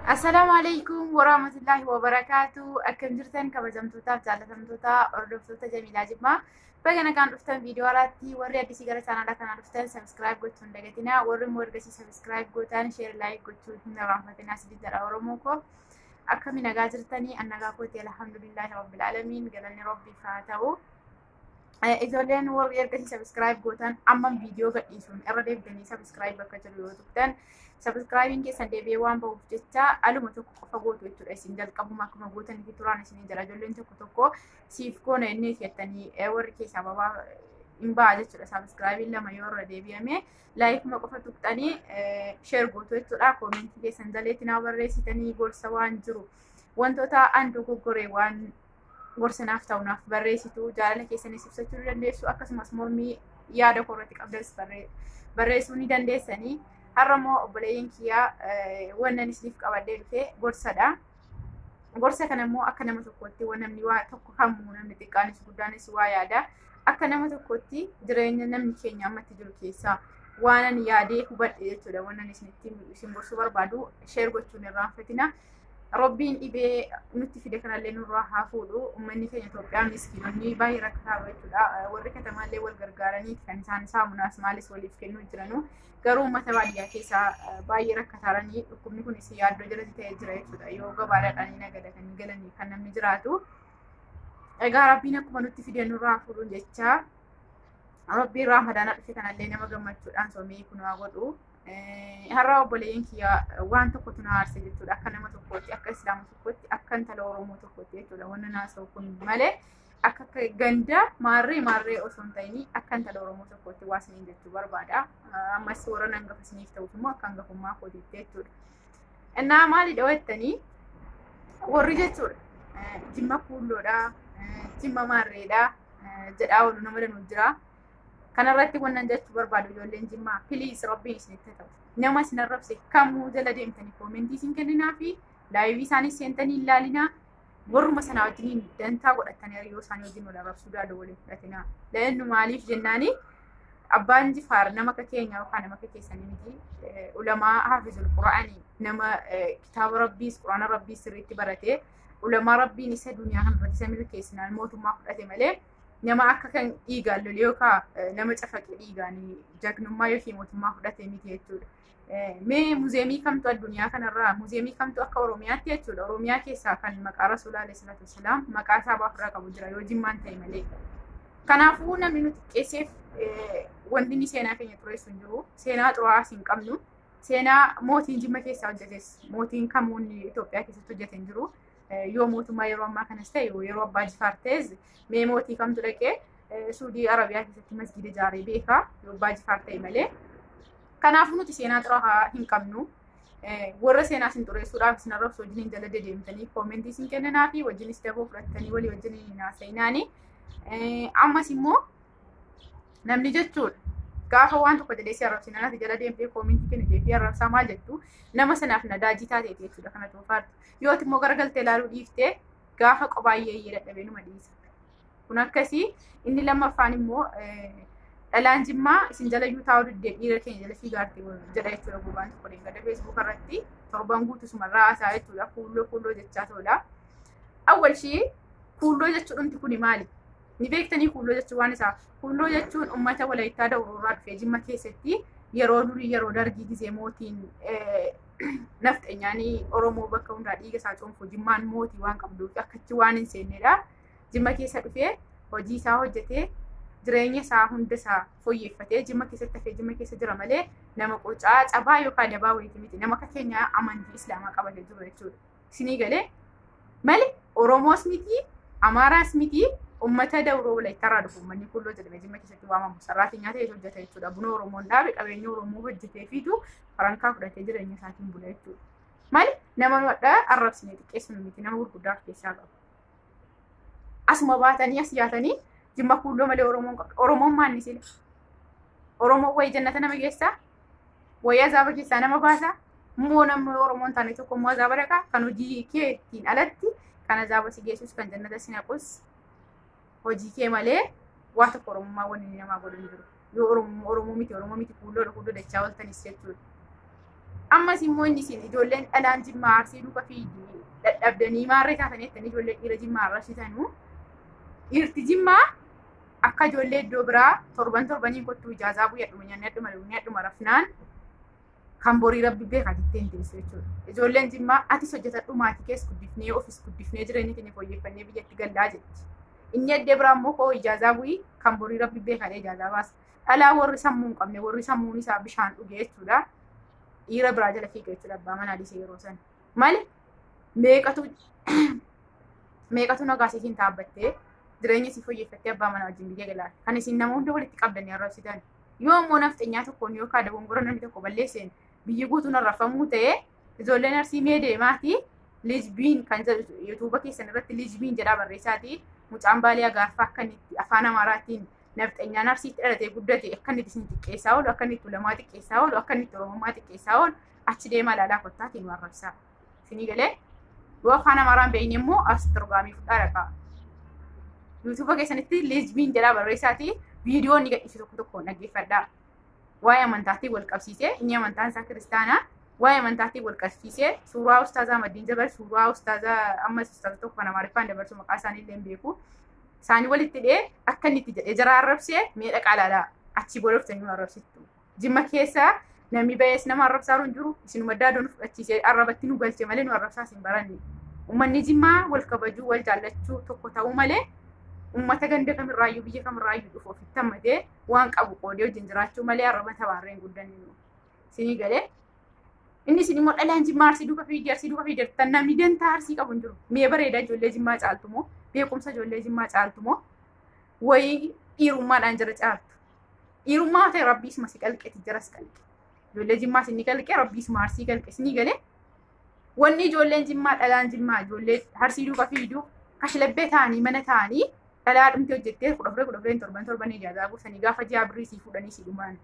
Assalaamu alaikum warahmatullahi wabarakaatu. Akkam jirtan kabajamtootaaf jaallatamtoota hordoftoota Jamiilaa Jimmaa. Baga nagaan dhuftan viidiyoo alaatti warri addisii gara chaanaalaa kanaa dhuftan subscribe gochuun dagatinaa. Warri immoo ergasii subscribe gootan share like gochuu hin irraanfatinaa isin jedha Oromoo koo. Akkami nagaa jirtanii? An nagaa kooti, alhamdulillahi rabbil aalamiin, galanni rabbiif haa ta'u. Ijoolleen warri ergasii subscribe gootan amma viidiyoo gadhiisuun irra deebitanii subscribe bakka jiru yoo tuqtan subscribing keessan deebi'ee waan bahuuf jecha aluma tokko qofa gootu jechuudha. Isin jalqabuma akkuma gootan itti turaan isin jala ijoolleen tokko tokko siif goona inni jettanii warri keessaa babaa hin ba'a jechuudha. Subscribing lama yoo irra deebi'ame likeuma qofa tuqxanii share gootu jechuudha. Commentii keessan jaleetti naa barreessitanii gorsa waan jiru wantoota an dogoggoree waan gorsanaaf ta'u naaf barreessitu, jaalala keessanis ibsachuu ni dandeessu, akkasumas mormii yaada koo irratti qabdanis barreessuu ni dandeessanii. Har'a immoo obboleeyyiin kiyyaa wannan isiniif qabadhee dhufe gorsadha. Gorsa kana immoo akka nama tokkootti waan namni waa tokko kamuu namni xiqqaanis guddaanis waa yaada. Akka nama tokkootti jireenya namni keenya ammatti jiru keessaa waan ani yaadee hubadhe jechuudha. Wannan isinitti isin gorsuu barbaadu share gochuun irraanfatina. Rabbiin dhibee nutti fide kanallee nurraa haa fuudhu. Uummanni keenya Itoophiyaa miskiinonni baay'ee rakkataa jechuudha. Warri katamaallee wal gargaaranii kan isaan saamunaas maalis waliif kennuu jiranu. Garuu uummata baadiyyaa keessaa baay'ee rakkataaranii dhukkubni kunis yaaddoo jalatti ta'ee jira jechuudha. Yoo gabaa dhaqanii nagadatanii galanii kan namni jiraatu. Egaa Rabbiin akkuma nutti fide nurraa fuudhu jecha Rabbiin Raamadaana dhufe kanallee nama gammachuudhaan soomee kun haa godhu. Har'a obboleeyyiin kiyya waan tokkotu na aarse jechuudha. Akka nama tokkootti, akka Islaama tokkootti, akka intala Oromoo tokkootti jechuudha. Wanna naasa'u kun malee akka ganda maarree maarree osoo hin ta'in akka intala Oromoo tokkootti waa isiniin jechuu barbaada. Ammas warra hangafa isiniif ta'uuf immoo akka hangafummaa kootiitti jechuudha. Innaa maali dhawettanii warri jechuudha. Jimma kuulloodha, jimma maarreedha jedhaa oolu nama danuu jira. Kanarratti wannan jechuu barbaadu, ijoolleen Jimmaa, please, Rabbiin isinitti ta'u. Nama isin arrabse kamuu jala deemtanii commentii isin kenninaa fi liveii isaanii seentanii ilaalinaa. Warruma sanaa wajjiniin dantaa godhatanii hariiroo isaanii wajjin wal arrabsuu daaduu waliin fudhatinaa. La'innu maaliif jennaani, abbaan Jifaar nama akka keenya yookaan nama akka keessanii miti. Ulamaa haafizul Qura'aanii, nama kitaaba Rabbiis Quraana Rabbiis sirriitti baratee, ulamaa Rabbiin isa duniyaa kanarratti isa milkeessinaan mootummaa fudhate malee nama akka kan dhiigaan lole yookaan nama cafaqee dhiigaan jagnummaa yookiin mootummaa fudhate miti jechuudha. Mee museumii kamtu addunyaa kanarraa, museumii kamtu akka Oromiyaatti jechuudha. Oromiyaa keessaa kan maqaa Rasuulaa alayhi salaatu wassalaam maqaa isaa ofirraa qabu jira yoo Jimmaan ta'e malee. Kanaafuu namni nuti xiqqeesseef wanti inni seenaa keenya xureessu hin jiru. Seenaa xuraa'aas hin qabnu. Seenaa mootiin Jimma keessaa hojjetes mootiin kamuun Itoophiyaa keessatti hojjete hin jiru. Yoo mootummaa yeroo ammaa kanas ta'e yeroo abbaa Jifaar ta'es, mee mootii kamtu dhaqee Suudii Arabiyaa keessatti masgiida ijaaree beekaa yoo abbaa Jifaar ta'e malee. Kanaafuu nuti seenaa xuraa'aa hin qabnu. Warra seenaa isin xureessuudhaaf isin arrabsu wajjin jala dedeemtanii commentii isin kenninaa fi wajjinis daboo fudhattanii walii wajjin hin haasa'inaani. Ammas immoo namni jechuudha gaafa waan tokko jedhee si arrabsina ati jala deemtee commentii kennitee fi arrabsaa maal jettu nama sanaaf nadaajii taateeti jechuudha kana toofaartu. Yoo ati immoo garagaltee ilaaluu dhiiftee gaafa qophaa iyyee dadhabee numa dhiisa. Kun akkasii. Inni lammaffaan immoo dhalaan Jimmaa isin jala iyyuu taa'uu diddee dhiira keenya jala fiigaarte jedha jechuudha gurbaan tokko deengada Facebook irratti torban guutuu sumarraa haasaa jechuudha, kuulloo kuulloo jechaa tola. Awwal shii kuulloo jechuudhumti kuni maali? Ni beektanii kuulloo jechuun waan isaa? Kuulloo jechuun uummata Walayittaa Dawuroorraa dhufee Jimma keessatti yeroo durii, yeroo dargii gizee mootiin nafxanyaanii Oromoo bakka hundaa dhiiga isaa cuunfu, Jimmaan mootii waan qabduuf akkachi waan hin seennedha. Jimma keessa dhufee hojii isaa hojjetee jireenya isaa hunda isaa fooyyeffatee Jimma keessatti hafee Jimma keessa jira malee nama qocaa cabaa yookaan dabaa wayiiti miti, nama akka keenya amantii Islaamaa qabatee jiru jechuudha. Isinii galee malee Oromoos miti, Amaaraas miti, uummata Dawuroo Walayittarraa dhufu uummanni kulloo jedhamee Jimma keessatti waamamu sarraatinyaa ta'ee hojjeta jechuudha. Buna Oromoon dhaabe, qabeenya Oromoo hojjetee fiitu farankaa fudhatee jireenya isaatiin bula jechuudha. Malee nama nu hadhaa arrabsine xiqqeessinu miti, nama gurguddaa of keessaa qabu. Asuma baatanii as yaatanii Jimma kuulloo malee Oromoon qabdu. Oromoon maanni sila? Oromoon wayii jannata nama geessaa? Wayii azaaba keessaa nama baasaa? Immoo namni Oromoon taane tokko immoo azaaba dhaqaa? Kan hojii kee ittiin alatti kan azaaba si geessus kan jannata si naqus hojii kee malee waa tokko Oromummaa wanni inni namaa godhu hin jiru. Yoo Oromoo Oromoo miti, Oromoo miti, kuulloo kuulloo dachaa ooltanis jechuudha. Ammas immoo inni isin ijoolleen dhalaan Jimmaa Arsii duuka fiigii dadhabdanii maarree taatanii jettanii ijoollee dhiira Jimmaa arrabsitanuu. Dhiirti Jimmaa akka ijoollee iddoo biraa torban torbaniin kottuu ijaazaa bu'ee nyaanni dhuma rafnaan kan borii rabbi beekaa jettee hin teessu jechuudha. Ijoolleen Jimmaa atis hojjetadhu maatii kees guddifnee ofis guddifnee jireenya keenya fooyyeffannee biyyatti gallaa jetti. Inni addee biraa immoo koo ijaazaa bu'ii kan borii rabbi beekaa ijaazaa baasa. Dhalaa warri sammuu hin qabne warri sammuun isaa bishaan dhuge jechuudha. Dhiira biraa jala fiiga jechuudha abbaa manaa dhiisee yeroo sana. Maali meeqatu nagaa isiin dhaabbattee jireenya isii fooyyeffattee abbaa manaa wajjin biyya galaa. Kan isin nama hunda walitti qabdanii arrabsitan. Yoo immoo nafxeenyaa tokkoon yookaan dogongora namni tokko balleesseen biyyi guutuun arrafamuu ta'ee ijoolleen Arsii mee deemaati Lijbiin kan jedhu yuutuuba keessan irratti Lijbiin jedhaa barreessaati. Mucaan Baalee Agaarfaa akka inni afaan Amaaraatiin nafxeenyaan Arsiitti dhalatee guddate akka inni isin xiqqeessaa oolu, akka inni itti ulamaa xiqqeessaa oolu, akka inni itti Oromummaa xiqqeessaa oolu achi deemaa ilaalaa kottaatiin nu arrabsaa. Isinii galee yoo afaan Amaaraan beekne immoo as torgaamii fudhaa dhaqaa. Yuutuuba keessanitti Lijbiin jedhaa barreessaati. Viidiyoo inni gadhiisu tokko tokkoon dhaggeeffadhaa. Waa'ee amantaatiin wal qabsiisee inni amantaan isaa kiristaanaa waa'ee amantaatiin wal qabsiisee suuraa ustaazaa Ahmadiin Jabal suuraa ustaazaa ammas ustaaza tokko kan Amaariffaan dabarsu maqaa isaanii illee hin beeku. Isaanii walitti hidhee akka inni itti jedhee jara arrabsee mee dhaqaa ilaalaa achii booda dhuftanii nu arrabsittu. Jimma keessa namni ba'ees nama arrabsaa hin jiru isinuma daadoo nu fudhachiisee arrabatti nu galche malee nu arrabsaa isin baranne. Uummanni Jimmaa wal kabajuu wal jaallachuu tokko ta'uu malee uummata ganda kamirraayyuu biyya kamirraayyuu dhufu ofitti hammatee waan qabu qoodee wajjin jiraachuu malee arraba tabaarree hin guddanne. Isinii galee inni isin immoo dhalaan Jimmaa Arsii duuka fiigee Arsii duuka fiigee jettan namni dantaa Arsii qabu hin jiru. Mee bareedaa ijoollee Jimmaa caaltu moo beekumsa ijoollee Jimmaa caaltu moo wayii dhiirummaadhaan jara caaltu. Dhiirummaa ta'e rabbii isuma si qalqeeti jaras qalqe. Ijoollee Jimmaa isin qalqe rabbii isuma Arsii qalqe isinii galee wanni ijoolleen Jimmaa dhalaan Jimmaa ijoollee Arsii duuka fiiguu kashlabbee ta'anii mana ta'anii dhalaa dhumtee hojjettee 14 torban torban ijaazaa buusanii gaafa ji'a birrii sii fuudhanii si dhumaan.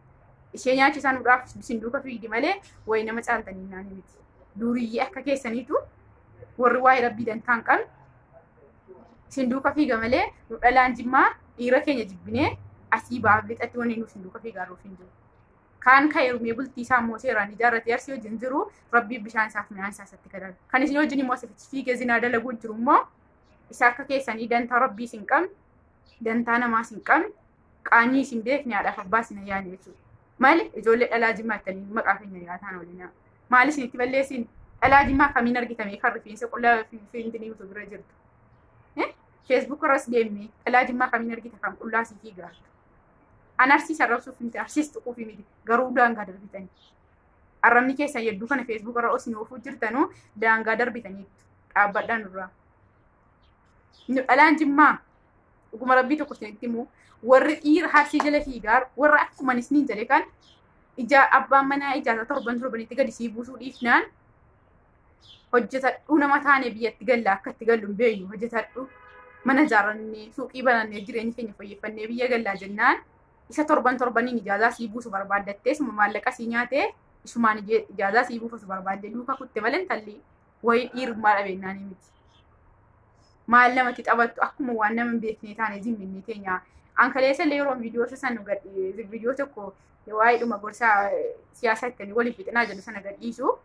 Ishee nyaachisan dhugaaf isin duuka fiigdi malee wayi nama caaltanii naanii miti. Duriyyee akka keessaniitu warri waa'ee rabbii dantaa hin qabne isin duuka fiiga malee nu dhalaan Jimmaa dhiira keenya jibbinee asii baaf lixatti wanni nu isin duuka fiigaa jiruuf hin jiru. Kaan ka'e bultii isaa immoo seeraan ijaarratee Arsii wajjin jiru rabbii bishaan isaaf midhaan isaa isatti kadhata. Kan isin wajjin immoo asitti fiigee zinaa dalaguu jiru immoo isa akka keessanii dantaa rabbii isin qabne dantaa namaa isin qabne qaanii isin beekne haadhaaf abbaa isin ayyaane jechuudha. Maali ijoollee dhalaa Jimmaa jettanii maqaa keenya nyaataan oolinaa. Maali isin itti balleessin dhalaa Jimmaa kamiin argitame kan rifeensa qullaa finfinii utuu bira jirtu. Feesbuuk irras deemnee dhalaa Jimmaa kamiin argita kan qullaa sii fiigaartu. An Arsii arrabsuuf miti Arsiis tuquuf miti garuu daangaa darbitanii. Arrabni keessan hedduu kana feesbuuk irra osoo oofuu jirtanuu daangaa darbitaniitu dhaabbadhaan nurraa. Dhalaan Jimmaa dhuguma rabbii tokko isinitti himu warri dhiira Arsii jala fiigaar warra akkuma isiniin jedhe kan ija abbaan manaa ijaarsa torban torbanitti gadi sii buusuu dhiifnaan hojjetadhu nama taane biyyatti galla akka itti gallu hin beeknu hojjetadhu mana ijaarrannee suuqii banannee jireenya keenya fooyyeffannee biyya gallaa jennaan isa torban torbaniin ijaazaa sii buusu barbaaddattee suma maallaqa sii nyaatee isumaan ijaazaa sii buusu barbaadde duuka kutte malee intalli wayii dhiirummaa dhabeennaanii miti. Maal namatti taphattu akkuma waan nama hin beekne taane zimminni teenya. An kaleessa illee yeroo viidiyoo sana viidiyoo tokko waa'ee dhuma gorsaa siyaasaa ittiin waliif fixinaa jedhu sana gadhiisu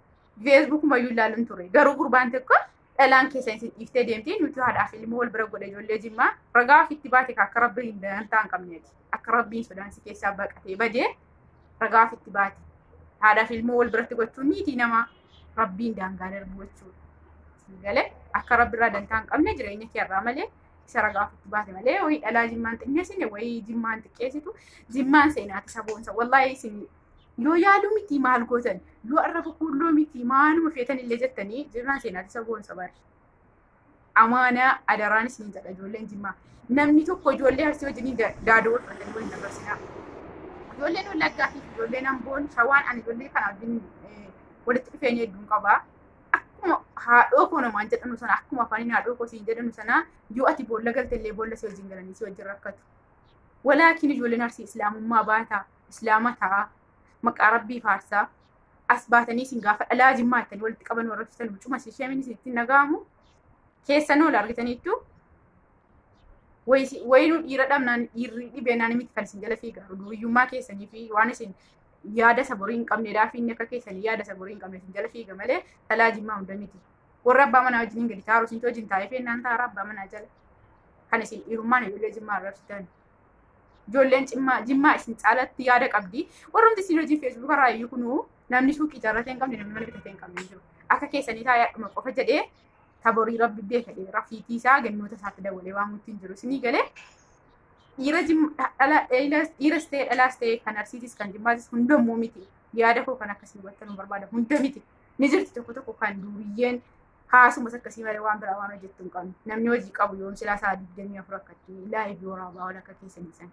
feesbuukumayyuu ilaaluun ture. Garuu gurbaan tokko dhalaan keessa isin dhiiftee deemtee nuti haadhaaf ilmoo wal bira godhe ijoollee Jimmaa ragaa ofitti baate akka rabbiin dantaa hin qabneeti. Akka rabbiin sodaan si keessaa baqatee badee ragaa ofitti baate. Haadhaaf ilmoo wal biratti gochuun niitii nama rabbiin daangaa darbu jechuudha. Galee akka rabbi irraa dantaa hin qabne jireenya kee irraa malee isa ragaa ofitti baate malee wayii dhalaa Jimmaan xinneessine wayii Jimmaan xiqqeessitu Jimmaan seenaati saboonsa wallaahi isin yoo yaaluu miti maal gootan yoo arraba kuulloo miti maaluma feetan illee jettanii Jimmaan seenaati saboonsa bari. Amaanaa adaraan isin jedha ijoolleen Jimmaa namni tokko ijoollee Arsii wajjin daadoo wal fudhatanii waliin dabarsinaa. Ijoolleen Wallaggaa fi ijoolleen Amboon Shawaan ani ijoollee kana wajjin walitti dhufeenya hedduun qabaa. Akkuma haadhoo koo namaan jedhamu sana akkuma afaaniin haadhoo koo siin jedhamu sana yoo ati boolla galte illee boolla si wajjin galanii si wajjin rakkatu. Walaakin ijoolleen Arsii islaamummaa baataa, islaama ta'a, maqaa rabbii faarsaa as baatanii isin gaafa dhalaa Jimmaa jettanii walitti qaban warra fitan huccuma isheen isin ittiin dhaga'amu keessan oola argitaniittu wayii nu dhiira dhabnaan dhiirri dhibeenaan miti kan isin jala fiigaa duriyyummaa keessanii fi waan isin Yaada isa borii hin qabneedhaa fi inni akka keessanii yaada isa borii hin qabne isin jala fiiga malee dhalaa Jimmaa hunda miti. Warra abbaa manaa wajjin gadi taaru isin wajjin taa'ee feennaan taara abbaa manaa jala. Kan isin dhiirummaan ijoollee Jimmaa arrabsitan. Ijoolleen Jimmaa isin caalatti yaada qabdi. Warrumti isin hojii feesbuuk irraa iyyuu kunuu namni suuqii ijaarratee hin qabne, namni mana bitatee hin qabne jiru. Akka keessanii taa'ee dhuma qofa jedhee taborii rabbi beeka rafiitii isaa gannoota isaatti dabalee waan nutti hin jiru. Isinii galee dhiira dhiiras ta'e dhalaas ta'e kan Arsiitis kan Jimmaatis hundammoo miti. Yaada koo kan akkasii hubattan barbaada hunda miti. Ni jirti tokko tokko kan duriyyeen haasumas akkasii malee waan biraa waan hojjettu hin qabne. Namni hojii qabu yoom silaa sa'a 24 akkatti live waraabaa wal akka keessanii san.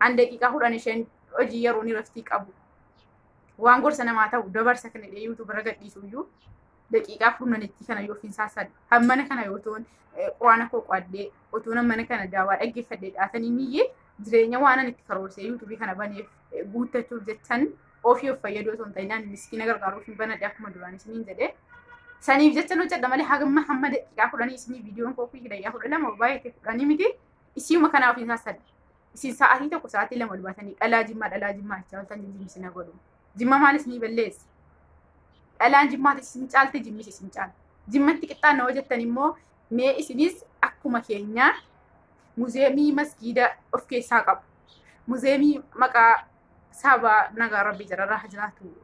An daqiiqaa 10 isheen hojii yeroo ni raftii qabu. Waan gorsa namaa ta'u dabarsa kana dhee YouTube irra gadhiisu iyyuu daqiiqaa 10tti kana yoo ofiin saassadhu. Hammana kana yoo ta'uun quraana koo qo'adhee otoo mana kana daawaa dhaggeeffadhee dhaatanii miyyee jireenya waan ani itti karoorsee yuutuubii kana baneef guuttachuuf jechan ofii of fayyaduu osoo hin ta'in miskiina gargaaruuf hin banadhe akkuma duraan isiniin jedhee. Saniif jechan hojjedha malee hagamma hamma daqiiqaa 10 isinii viidiyoon koo fi daqiiqaa 12 baay'ate 10 miti isiuma kanaa ofiin saassadha. Isin sa'aatii 1 sa'aatii 2 ol baatanii dhalaa Jimmaa dhalaa Jimmaa jechaa waltan jimmisina godhu. Jimma maalis ni balleessa. Dhalaan Jimmaatis isin caalte, Jimmis isin caala. Jimmatti qixxaanna hojjettan immoo mee isinis akkuma keenyaa muzeemii masgiida of keessaa qabu. Muzeemii maqaa sabaa nagaa rabbii jararraa jiraatu.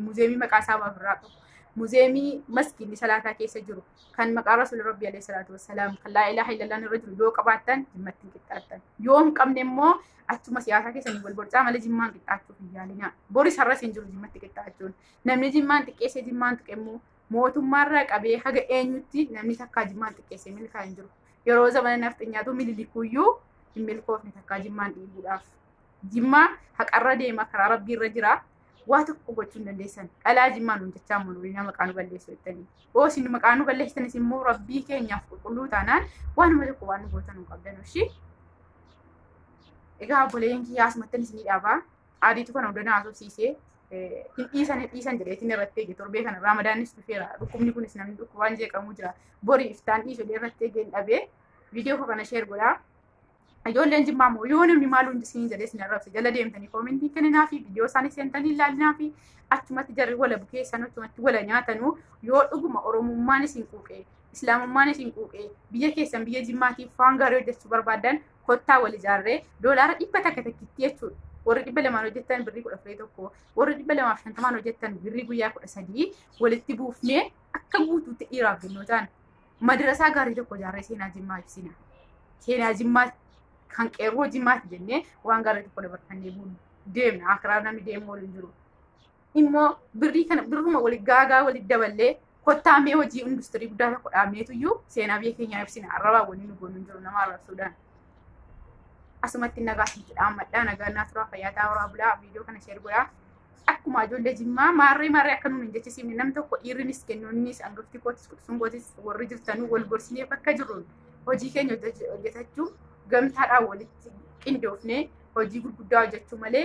Muzeemii maqaa sabaa ofirraa qabu. Muzeemii masgiidni salaataa keessa jiru kan maqaa rasuula rabbii alayhi salaatu wassalaam kan laa ilaaha illallah irra jiru yoo qabaattan Jimmatti hin qixxaattan. Yoo hin qabne immoo achuma siyaasaa keessanii wal borcaa malee Jimmaan qixxaachuuf hin yaalinaa. Boris har'as hin jiru Jimmatti qixxaachuun. Namni Jimmaan xiqqeessee Jimmaan tuqe immoo mootummaarraa qabee haga eenyutti namni takkaa Jimmaan xiqqeessee milkaa hin jiru. Yeroo zamana nafxinyaatu Minilikuyyuu hin milkoofne takkaa Jimmaan dhiibuudhaaf. Jimmaa haqarra deema, karaa rabbiirra jira. Waa tokko gochuu hin dandeessan. Dhalaa Jimmaa nuun jechaa immoo nuyi maqaa nu balleessu jettanii. Yoo isin maqaa nu balleessitanis immoo rabbii keenyaaf qulqulluu taanaan waanuma tokko waan nu gootan hin qabdan ishii. Egaa obboleeyyan kiyyaa asumattan isinii dhaabaa. Adiitu kana hunda na haasofsiisee hin dhiisan hin dhiisan jedheetiin irratti eege torbee kana Ramadaanis dhufeera. Dhukkubni kunis namni dhukkubaan jeeqamuu jira. Bori iftaan dhiisu irratti eegeen dhabee viidiyoo kana share godhaa. Ijoolleen Jimmaa immoo yoo namni maaluu isin jedhee isin arrabse jala deemtanii koomentii kenninaa fi viidiyoo isaanii seentanii ilaalinaa fi achumatti jarri wala bukeessan achumatti wala nyaatanuu yoo dhuguma Oromummaan isin quuqee Islaamummaan isin quuqee biyya keessan biyya Jimmaatiif waan gaarii hojjechuu barbaadan kottaa wal ijaarree doolaara 100 takkitti jechuudha. Warri 200 hojjettan birrii 14 tokko, warri 250 hojjettan birrii guyyaa 13 walitti buufnee akka guutuutti dhiiraaf jennoo ta'an madarasaa gaarii tokko ijaarree seenaa Jimmaa ibsina. Seenaa Jimmaa kan qeerroo Jimmaati jennee waan gaarii tokko dabarfannee deemna. Akiraa namni deemu waliin jiru. Immoo birrii kana birruma wali gaagaa walitti daballee kottaa mee hojii industirii guddaa tokko dhaabneetuyyuu seenaa biyya keenyaa ibsina. Arrabaa waliin nu goonu hin jiru nama arrabsuudhaan. Asumatti nagaa isinitti dhaammadhaa, nagaa naa turaa, fayyaa ta'aa, horaa bulaa, viidiyoo kana share godhaa. Akkuma ijoollee Jimmaa maarree maarree akka nuun hin jechisiifne nam tokko dhiirrinis kennoonnis hangafti kootis quxisuun kootis warri jirtanuu wal gorsinee bakka jirruun hojii keenya hojjetachuu gamtaadhaan walitti qindoofnee hojii gurguddaa hojjechuu malee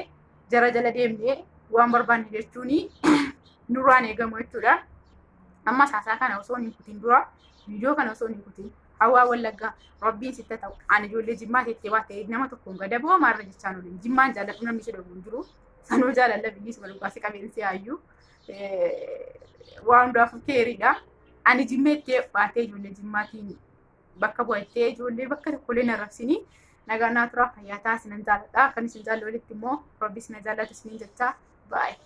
jara jala deemnee waan barbaanne jechuun nurraan eegamu jechuudha. Amma saasaa kana osoo hin kutin dura, viidiyoo kana osoo hin kutin, hawaa Wallaggaa rabbiin sitta ta'u ani ijoollee Jimmaa teettee waa ta'e nama tokkoon gada boo maarra jechaan oliin Jimmaan jaalladhu namni ishee dhowwu hin jiru. Sanuu jaalalla biyyi suma dhugaasi qabeensi yaayyuu waan hundaafuu keeriidha. Ani Jimmeettee baatee ijoollee Jimmaatiin bakka bu'attee ijoollee bakka tokkollee na rabsinii nagaa naa turaa, fayyaa ta'aa, isinan jaalladha. Kan isin jaallu walitti immoo rabbi isin jaallatu isiniin jechaa baay'ee.